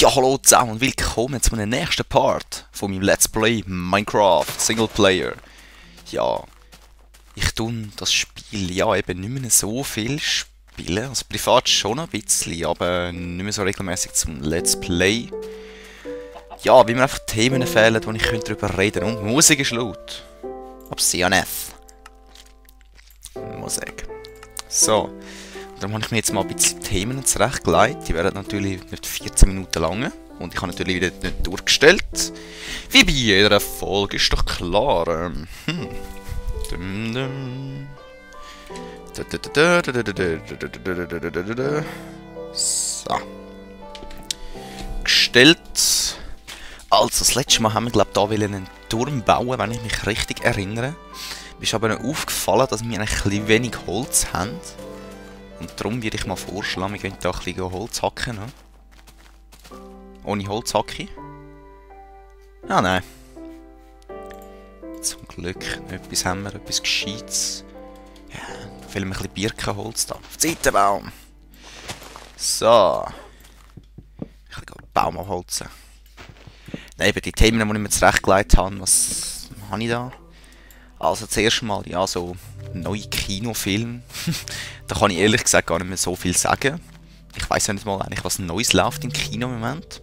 Ja, hallo zusammen und willkommen zu meinem nächsten Part von meinem Let's Play Minecraft Singleplayer. Ja, ich tue das Spiel ja eben nicht mehr so viel spielen, also privat schon ein bisschen, aber nicht mehr so regelmäßig zum Let's Play. Ja, weil mir einfach Themen fehlen, wo ich darüber reden könnte. Und die Musik ist laut. Aber sehr nett. Musik. So. Darum habe ich mir jetzt mal ein bisschen Themen zurechtgelegt. Die werden natürlich nicht 14 Minuten lang. Und ich habe natürlich wieder nicht durchgestellt. Wie bei jeder Folge, ist doch klar. So. Gestellt. Also, das letzte Mal haben wir, glaube ich, da einen Turm bauen, wenn ich mich richtig erinnere. Mir ist aber noch aufgefallen, dass wir ein bisschen wenig Holz haben. Und darum würde ich mal vorschlagen, wir gehen hier ein bisschen Holz hacken. Ne? Ohne Holzhacke? Ah, nein. Zum Glück. Etwas haben wir, etwas Gescheites. Ja, da fehlen mir ein bisschen Birkenholz da. Auf den Seitenbaum. So. Ich kann den Baum abholzen. Nein, eben die Themen, die ich mir zurechtgelegt habe, was habe ich da? Also zuerst mal, ja, so neue Kinofilme. Da kann ich ehrlich gesagt gar nicht mehr so viel sagen. Ich weiß ja nicht mal eigentlich, was Neues läuft im Kino im Moment.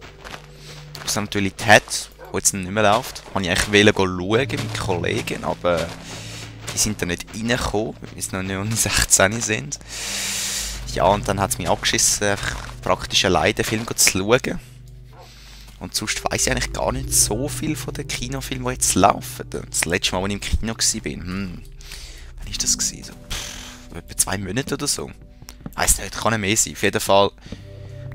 Außer natürlich Ted, wo jetzt nicht mehr läuft. Habe ich eigentlich schauen mit Kollegen, aber die sind da nicht reingekommen, weil sie noch nicht 16 sind. Ja, und dann hat es mich abgeschissen, einfach praktisch alleine den Film zu schauen. Und sonst weiss ich eigentlich gar nicht so viel von den Kinofilmen, die jetzt laufen. Das letzte Mal, als ich im Kino war, wann war das? So, etwa 2 Monate oder so. Weiss nicht, kann nicht mehr sein. Auf jeden Fall,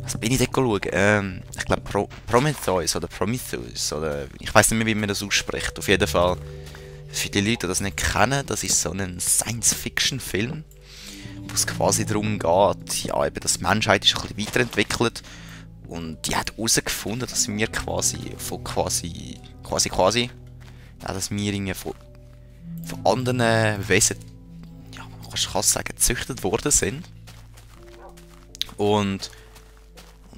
was bin ich dort schauen? Ich glaube Prometheus oder Prometheus, oder ich weiss nicht mehr, wie man das ausspricht. Auf jeden Fall, für die Leute, die das nicht kennen, das ist so ein Science-Fiction-Film, wo es quasi darum geht, ja, eben, dass die Menschheit ist ein bisschen weiterentwickelt. Und die hat herausgefunden, dass wir quasi, ja, dass wir irgendwie von anderen Wesen, ja, man kann es sagen, gezüchtet worden sind. Und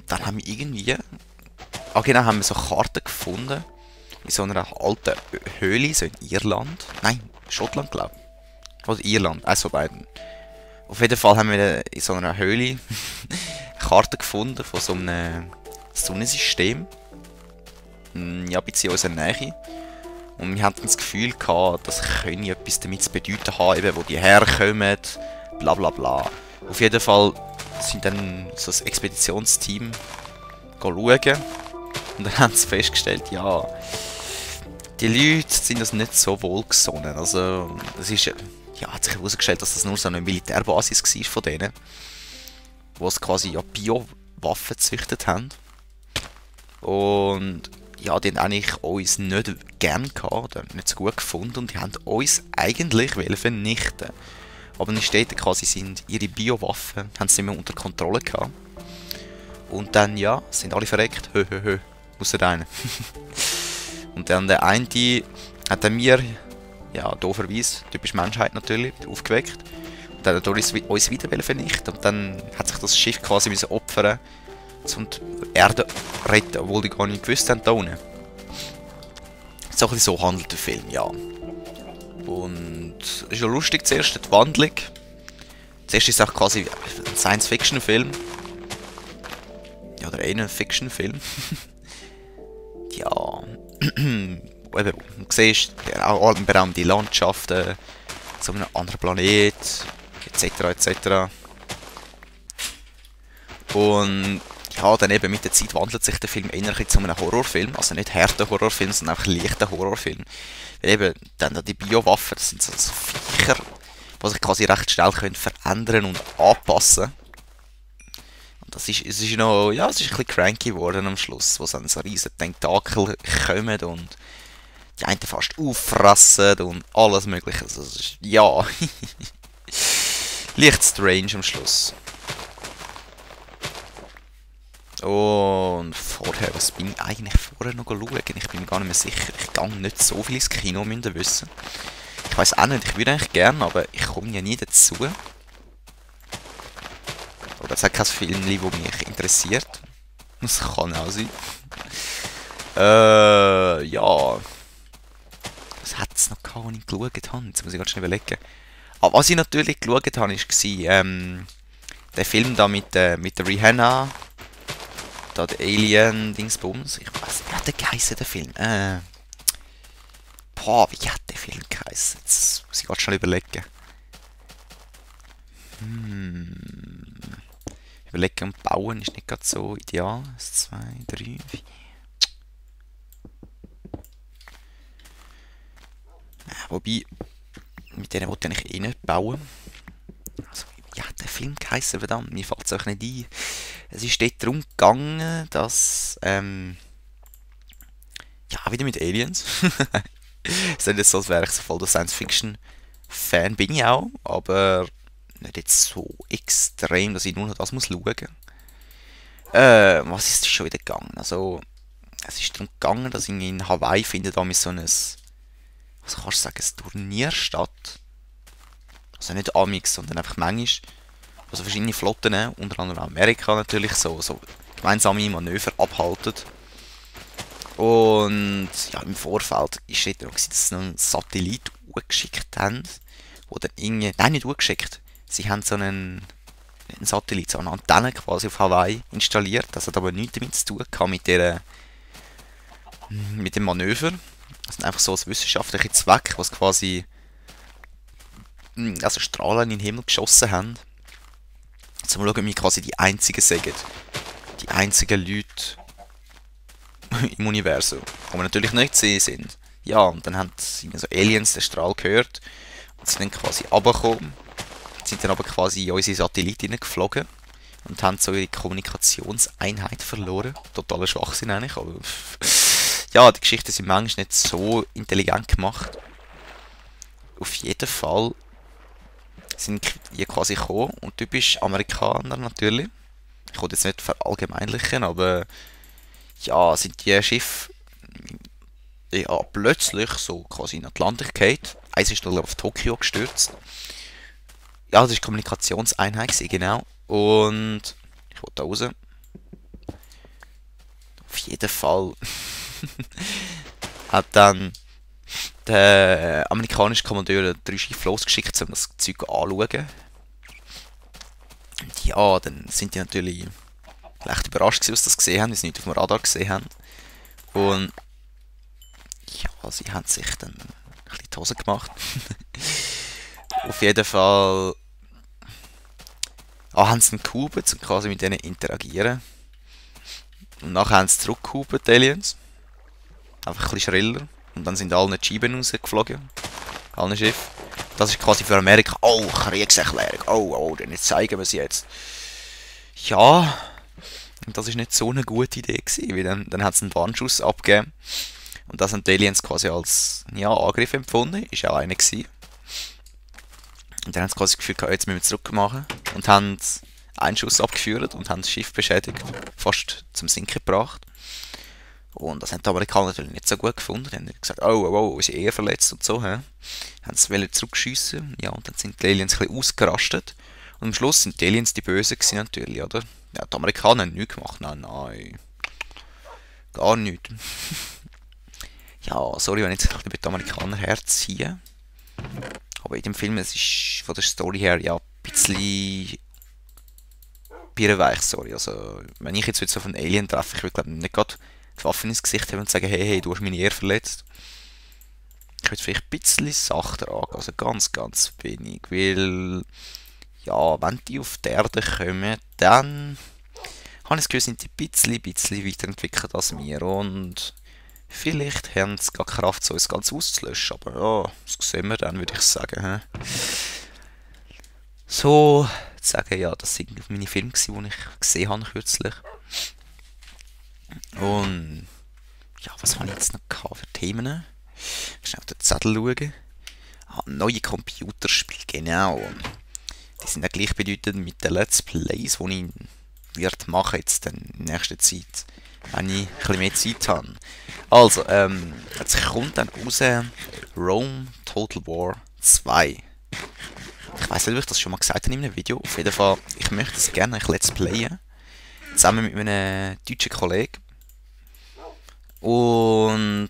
dann haben wir irgendwie, genau, haben wir so Karten gefunden, in so einer alten Höhle, so in Irland, nein, Schottland glaube ich, oder Irland, also beiden. Auf jeden Fall haben wir in so einer Höhle Karten gefunden von so einem Sonnensystem. Ja, ein bisschen in unserer Nähe. Und wir hatten das Gefühl gehabt, das könnte etwas damit zu bedeuten haben, eben, wo die herkommen, bla bla bla. Auf jeden Fall sind dann so ein Expeditionsteam schauen. Und dann haben sie festgestellt, ja, die Leute sind das nicht so wohlgesonnen. Also, es ist, ja, hat sich herausgestellt, dass das nur so eine Militärbasis war von denen, wo sie quasi ja Biowaffen gezüchtet haben. Und ja, die haben eigentlich uns nicht gern gehabt, oder nicht so gut gefunden, und die haben uns eigentlich vernichten. Aber dann steht quasi, sind ihre Biowaffen, haben sie nicht mehr unter Kontrolle gehabt. Und dann, ja, sind alle verreckt, ausser einer. Und dann der eine hat dann mir, ja, dooferweise, typisch Menschheit natürlich, aufgeweckt. Und dann hat er uns wieder vernichten. Und dann hat sich das Schiff quasi opfern, um die Erde zu retten, obwohl die gar nicht gewusst haben da unten. So ein bisschen so handelt der Film, ja. Und es ist ja lustig, zuerst die Wandlung. Zuerst ist es auch quasi ein Science-Fiction-Film. Ja, oder ein Fiction-Film. Ja. Eben, du siehst auch atemberaubende Landschaften, so einem anderen Planet, etc. etc. Und ja, dann eben mit der Zeit wandelt sich der Film eher zu einem Horrorfilm, also nicht harter Horrorfilm, sondern einfach leichter Horrorfilm. Weil eben dann die Biowaffen, das sind so Viecher, die sich quasi recht schnell können verändern und anpassen. Und es ist noch, ja, es ist ein bisschen cranky geworden am Schluss, wo dann so riesen Tentakel kommen und die einen fast auffressen und alles mögliche. Also, es ist, ja, leicht strange am Schluss. Und vorher, was bin ich eigentlich vorher noch schauen? Ich bin mir gar nicht mehr sicher. Ich gehe nicht so viel ins Kino, müsst ihr wissen. Ich weiß auch nicht, ich würde eigentlich gerne, aber ich komme ja nie dazu. Oder es hat kein Film, das mich interessiert. Das kann auch sein. Ja. Was hat es noch gehabt, als ich geschaut habe? Jetzt muss ich ganz schnell überlegen. Aber was ich natürlich geschaut habe, war der Film da mit der Rihanna. Da der Alien-Dingsbums. Ich weiß nicht, wie hat der geheißen, der Film? Boah, wie hat der Film geheißen? Jetzt muss ich ganz schnell überlegen. Überlegen und bauen ist nicht gerade so ideal. 1, 2, 3, 4. Wobei, mit denen wollte ich eh nicht bauen. Also, wie hat der Film geheißen, verdammt? Mir fällt es auch nicht ein. Es ist dort darum gegangen, dass, ja, wieder mit Aliens. Es ist nicht so, als wäre ich so voll der Science-Fiction-Fan, bin ich auch, aber nicht jetzt so extrem, dass ich nur noch das muss schauen. Was ist schon wieder gegangen? Also, es ist darum gegangen, dass ich in Hawaii finde, da mit so ein, was kannst du sagen, ein Turnier statt. Also nicht Amix, sondern einfach manchmal. Also verschiedene Flotten, unter anderem Amerika natürlich, so gemeinsame Manöver abhalten. Und ja, im Vorfeld ist es auch, dass sie noch einen Satellit geschickt haben, wo dann irgendwie, nein, nicht geschickt, sie haben so einen Satellit, so eine Antenne quasi auf Hawaii installiert. Das hat aber nichts damit zu tun gehabt mit dem Manöver. Das sind einfach so als wissenschaftlicher Zweck, was quasi also Strahlen in den Himmel geschossen haben. Zum schauen, wie quasi die einzigen sagen. Die einzigen Leute im Universum, die wir natürlich nicht gesehen sind. Ja, und dann haben so Aliens den Strahl gehört und sind dann quasi runtergekommen, sind dann aber quasi in unsere Satelliten geflogen und haben so ihre Kommunikationseinheit verloren. Totaler Schwachsinn eigentlich, aber ja, die Geschichten sind manchmal nicht so intelligent gemacht. Auf jeden Fall sind die quasi gekommen und typisch Amerikaner natürlich. Ich wollte jetzt nicht verallgemeinlichen, aber ja, sind die Schiffe ja, plötzlich so quasi in den Atlantik gefallen. Eins ist dann auf Tokio gestürzt. Ja, das war die Kommunikationseinheit, genau. Und ich wollte da raus. Auf jeden Fall hat dann der amerikanische Kommandeur 3 Schiffe losgeschickt, um das Zeug anzuschauen. Und ja, dann sind die natürlich recht überrascht gewesen, was sie das gesehen haben, weil sie nicht auf dem Radar gesehen haben. Und ja, sie haben sich dann ein bisschen die Hose gemacht. Auf jeden Fall haben sie dann gehubert und quasi mit denen interagieren. Und nachher haben sie zurückgehubert, die Aliens. Einfach ein bisschen schriller. Und dann sind alle die Scheiben rausgeflogen. Alle Schiffe. Das ist quasi für Amerika, oh, Kriegserklärung, oh, dann zeigen wir es jetzt. Ja, und das ist nicht so eine gute Idee gewesen, weil dann hat es einen Warnschuss abgegeben. Und das haben die Aliens quasi als, ja, Angriff empfunden, ist auch einer gewesen. Und dann haben sie quasi das Gefühl gehabt, jetzt müssen wir zurück machen. Und haben einen Schuss abgeführt und haben das Schiff beschädigt, fast zum Sinken gebracht. Und das haben die Amerikaner natürlich nicht so gut gefunden. Die haben gesagt, oh, ist eher verletzt und so. Haben sie zurückschiessen. Ja, und dann sind die Aliens ein bisschen ausgerastet. Und am Schluss sind die Aliens die Bösen gewesen, natürlich, oder? Ja, die Amerikaner haben nichts gemacht. Nein. Gar nichts. Ja, sorry, wenn ich jetzt ein bisschen mit den Amerikanern herziehe. Aber in dem Film, es ist von der Story her ja ein bisschen birrenweich, sorry. Also, wenn ich jetzt so auf einen Alien treffe, ich würde glaube nicht gerade die Waffen ins Gesicht haben und sagen, hey, du hast meine Ehre verletzt. Ich würde vielleicht ein bisschen sachter angehen, also ganz, ganz wenig, weil, ja, wenn die auf die Erde kommen, dann habe ich das Gefühl, sind die ein bisschen weiterentwickelt als wir und vielleicht haben sie gar Kraft, so das Ganze auszulöschen, aber ja, das sehen wir dann, würde ich sagen. So, zu sagen, ja, das waren meine Filme, die ich gesehen habe kürzlich. Und ja, was habe ich jetzt noch gehabt für Themen? Schnell auf den Zettel schauen. Neue Computerspiele, genau. Die sind ja gleichbedeutend mit den Let's Plays, die ich machen jetzt in nächster Zeit, wenn ich ein bisschen mehr Zeit habe. Also, jetzt kommt dann raus Rome Total War 2. Ich weiß nicht, ob ich das schon mal gesagt habe in einem Video. Auf jeden Fall, ich möchte es gerne Let's Playen. zusammen mit einem deutschen Kollegen. Und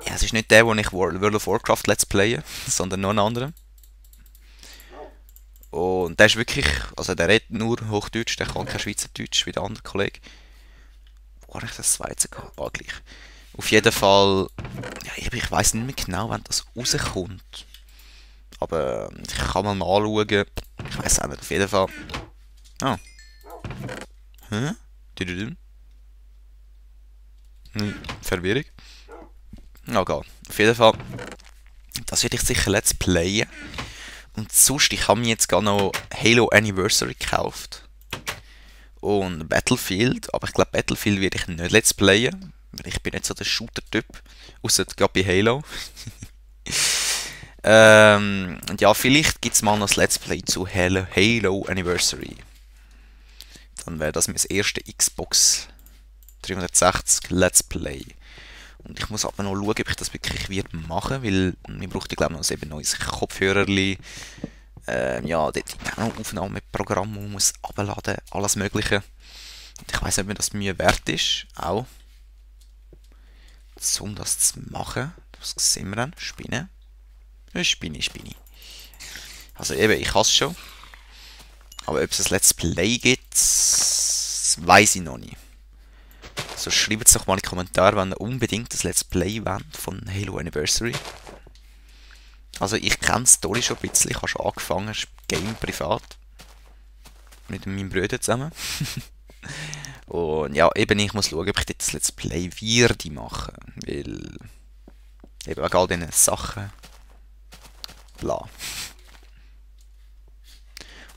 ja, es ist nicht der, wo ich World of Warcraft Let's Playen, sondern noch ein anderer. Und der ist wirklich, also der redet nur Hochdeutsch, der kann kein Schweizerdeutsch wie der andere Kollege. Wo habe ich das zweite gehabt? Ah, gleich. Auf jeden Fall, ja, ich weiss nicht mehr genau, wann das rauskommt. Aber ich kann mal anschauen. Ich weiss auch nicht, auf jeden Fall. Ah. Hä? Verwirrung. Egal. Auf jeden Fall, das werde ich sicher Let's Playen. Und sonst, ich habe mir jetzt gerade noch Halo Anniversary gekauft. Und Battlefield, aber ich glaube Battlefield werde ich nicht Let's Playen. Weil ich bin nicht so der Shooter-Typ. Außer gerade bei Halo. Und ja, vielleicht gibt es mal noch das Let's Play zu Halo Anniversary. Dann wäre das mein erste Xbox 360 Let's Play. Und ich muss aber noch schauen, ob ich das wirklich wird machen, weil mir braucht ich glaube noch ein neues Kopfhörerli. Ja, dort auch noch Aufnahmeprogramm, man muss abladen, alles mögliche. Und ich weiss nicht, ob mir das Mühe wert ist, auch. Um das zu machen. Was sehen wir dann? Spinne. Spinne. Also eben, ich hasse schon. Aber ob es ein Let's Play gibt, weiss ich noch nicht. Also schreibt es doch mal in die Kommentare, wenn ihr unbedingt das Let's Play wollt von Halo Anniversary. Also ich kenne die Story schon ein bisschen, ich habe schon angefangen, Game privat. Mit meinem Bruder zusammen. Und ja, eben ich muss schauen, ob ich das Let's Play werde machen. Weil eben wegen all diesen Sachen. Bla. Und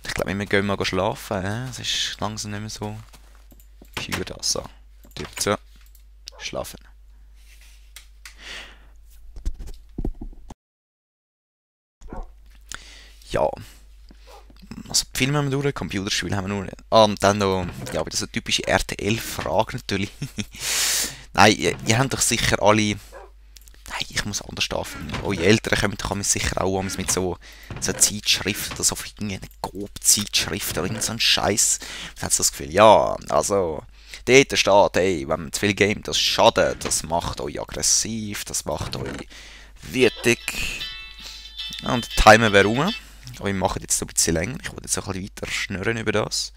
ich glaube, wir gehen mal schlafen. Es ist langsam nicht mehr so pure das. So. Tür zu. Schlafen. Ja. Also die Filme haben wir durch, Computerspiele haben wir nur. Ah, und dann noch, ja, aber das ist eine typische RTL-Frage natürlich. Nein, ihr habt doch sicher alle. Nein, ich muss anders anfangen. Eure Eltern kommen sicher auch mit so Zeitschriften, so irgendeine Coop-Zeitschrift oder irgend so ein Scheiß. Dann hat das Gefühl, ja, also, dort steht, hey, wenn man zu viel gamet, das schadet, das macht euch aggressiv, das macht euch wütig. Ja, und der Timer wäre rum. Aber wir machen jetzt so ein bisschen länger. Ich wollte jetzt auch ein bisschen weiter schnurren über das.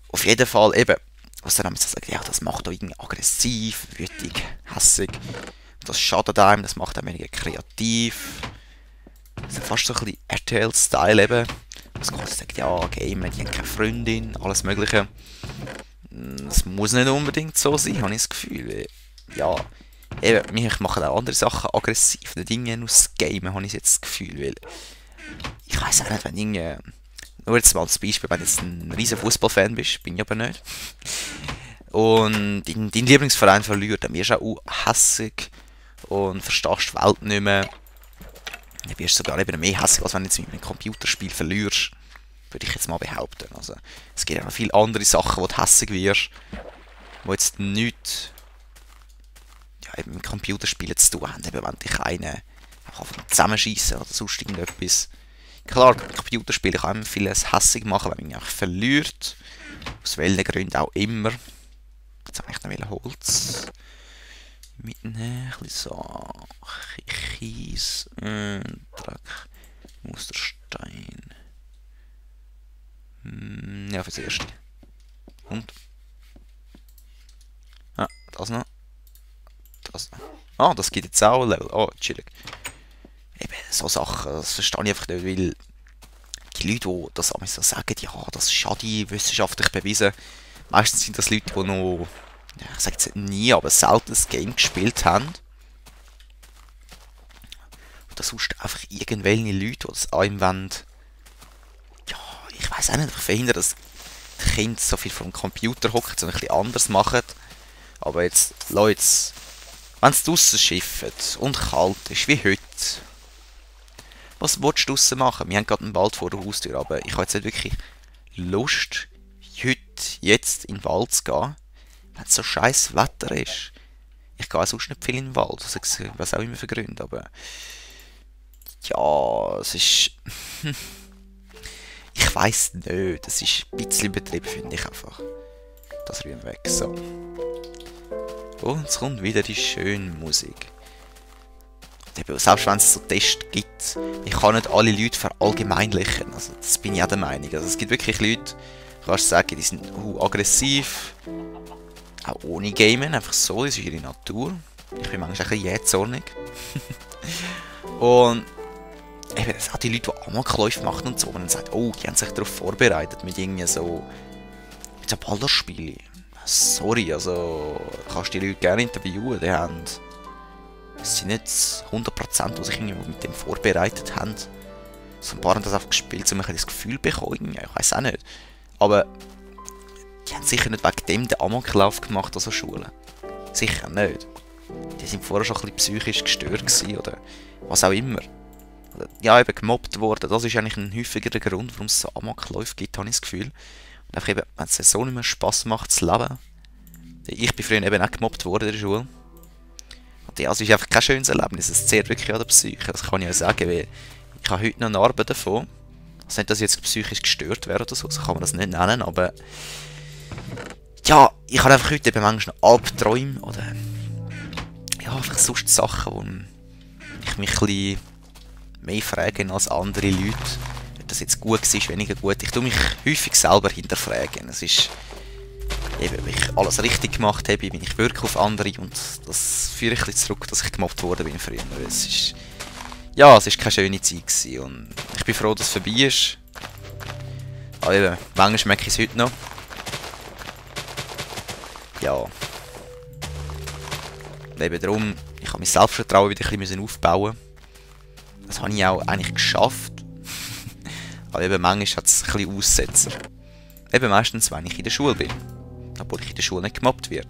Auf jeden Fall eben, was dann haben sie gesagt, ja, das macht euch irgendwie aggressiv, wütig, hässig. Das schadet einem, das macht einem weniger kreativ. Das ist fast so ein bisschen RTL-Style eben. Was quasi sagt, ja, Gamer, die haben keine Freundin, alles mögliche. Das muss nicht unbedingt so sein, habe ich das Gefühl. Ja, eben, mich machen auch andere Sachen aggressiv. Nicht irgendwie nur das Gamen, habe ich jetzt das Gefühl. Weil ich weiß auch nicht, wenn irgendwie... Nur jetzt mal als Beispiel, wenn du jetzt ein riesen Fußballfan bist, bin ich aber nicht. Und dein Lieblingsverein verliert, dann wirst du auch hässig und verstehst die Welt nicht mehr. Dann wirst du sogar eben mehr hässig, als wenn du jetzt mit einem Computerspiel verlierst. Würde ich jetzt mal behaupten. Also, es gibt ja noch viele andere Sachen, wo du hässig wirst, die jetzt nichts ja, eben mit Computerspielen zu tun haben. Eben wenn dich einer zusammenschießen oder sonst irgendetwas. Klar, Computerspiele kann einem vieles hässig machen, wenn man einfach verliert. Aus welchen Gründen auch immer. Jetzt habe ich noch Holz mitnehmen. Ein bisschen so Kies, Dreck, Musterstein. Ja, fürs Erste. Und? Ah, das noch. Das noch. Ah, das gibt jetzt auch ein Level. Oh, chillig. Eben, so Sachen, das verstehe ich einfach nicht, weil die Leute, die das einmal so sagen, ja, das ist schade, wissenschaftlich bewiesen, meistens sind das Leute, die noch, ja, ich sage jetzt nie, aber selten das Game gespielt haben. Oder sonst einfach irgendwelche Leute, die das einem wollen, ja, ich weiß auch nicht, ich verhindere, dass die Kinder so viel vom Computer hocken, sondern ein bisschen anders machen. Aber jetzt, Leute, wenn es draussen schifft und kalt ist, wie heute, was willst du draussen machen? Wir haben gerade einen Wald vor der Haustür, aber ich habe jetzt nicht wirklich Lust, heute, jetzt in den Wald zu gehen, wenn es so scheiß Wetter ist. Ich gehe sonst nicht viel in den Wald, was auch immer für Gründe, aber ja, es ist... ich weiss nicht, das ist ein bisschen übertrieben, finde ich einfach. das Rühren weg. So. Und es kommt wieder die schöne Musik. Selbst wenn es so Tests gibt, ich kann nicht alle Leute verallgemeinlichen. Also, das bin ich auch der Meinung. Also, es gibt wirklich Leute, kannst du sagen, die sind aggressiv, auch ohne Gamen, einfach so, das ist ihre Natur. Ich bin manchmal ein bisschen jähzornig. Und eben, es hat die Leute, die Amokläufe machen und so, und dann sagen, oh, die haben sich darauf vorbereitet, mit irgendwie so Ballerspielen. Sorry, also, kannst die Leute gerne interviewen, die haben... Es sind nicht 100%, die sich irgendwie mit dem vorbereitet haben. So ein paar haben das einfach gespielt, um ein das Gefühl zu bekommen. Ich weiß auch nicht. Aber die haben sicher nicht wegen dem den Amoklauf gemacht an so Schulen. Sicher nicht. Die sind vorher schon ein bisschen psychisch gestört gewesen, oder was auch immer. Oder, ja, eben gemobbt worden. Das ist eigentlich ein häufigerer Grund, warum es so Amokläufe gibt, habe ich das Gefühl. Und einfach eben, wenn es so nicht mehr Spass macht zu leben. Ich bin früher eben auch gemobbt worden in der Schule. Und ja, es ist einfach kein schönes Erlebnis. Es zehrt wirklich an der Psyche. Das kann ich ja sagen, weil ich habe heute noch eine Arbeit davon. Also nicht, dass ich jetzt psychisch gestört wäre oder so kann man das nicht nennen, aber... Ja, ich habe einfach heute eben manchmal noch Albträume oder... Ja, einfach sonst Sachen, wo ich mich ein bisschen mehr frage als andere Leute. Ob das jetzt gut war, weniger gut. Ich tue mich häufig selber hinterfragen. Es ist... Eben, wenn ich alles richtig gemacht habe, bin ich wirklich auf andere und das führe ich ein bisschen zurück, dass ich gemobbt worden bin früher. Es ist... Ja, es war keine schöne Zeit gewesen und ich bin froh, dass es vorbei ist. Aber eben, manchmal merke ich es heute noch. Ja. Und eben darum, ich habe mein Selbstvertrauen wieder ein bisschen aufbauen. Das habe ich auch eigentlich geschafft. Aber eben manchmal hat es ein bisschen Aussetzer. Eben meistens, wenn ich in der Schule bin. Obwohl ich in der Schule nicht gemobbt werde.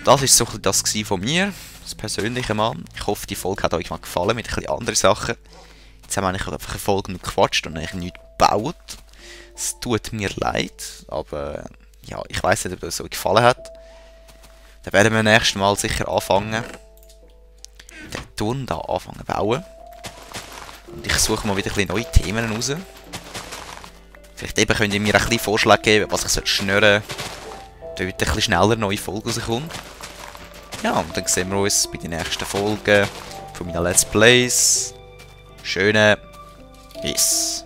Das war so ein bisschen das von mir, das persönliche Mal. Ich hoffe, die Folge hat euch mal gefallen mit ein bisschen anderen Sachen. Jetzt haben wir eigentlich einfach eine Folge nur gequatscht und eigentlich nichts gebaut. Es tut mir leid, aber ja, ich weiss nicht, ob es euch gefallen hat. Dann werden wir nächstes Mal sicher anfangen, den Turm da anfangen zu bauen. Und ich suche mal wieder ein bisschen neue Themen raus. Vielleicht eben könnt ihr mir ein bisschen Vorschläge geben, was ich schnurren sollte, damit ein bisschen schneller neue Folgen rauskommen. Ja, und dann sehen wir uns bei den nächsten Folgen von meinen Let's Plays. Schöne Peace.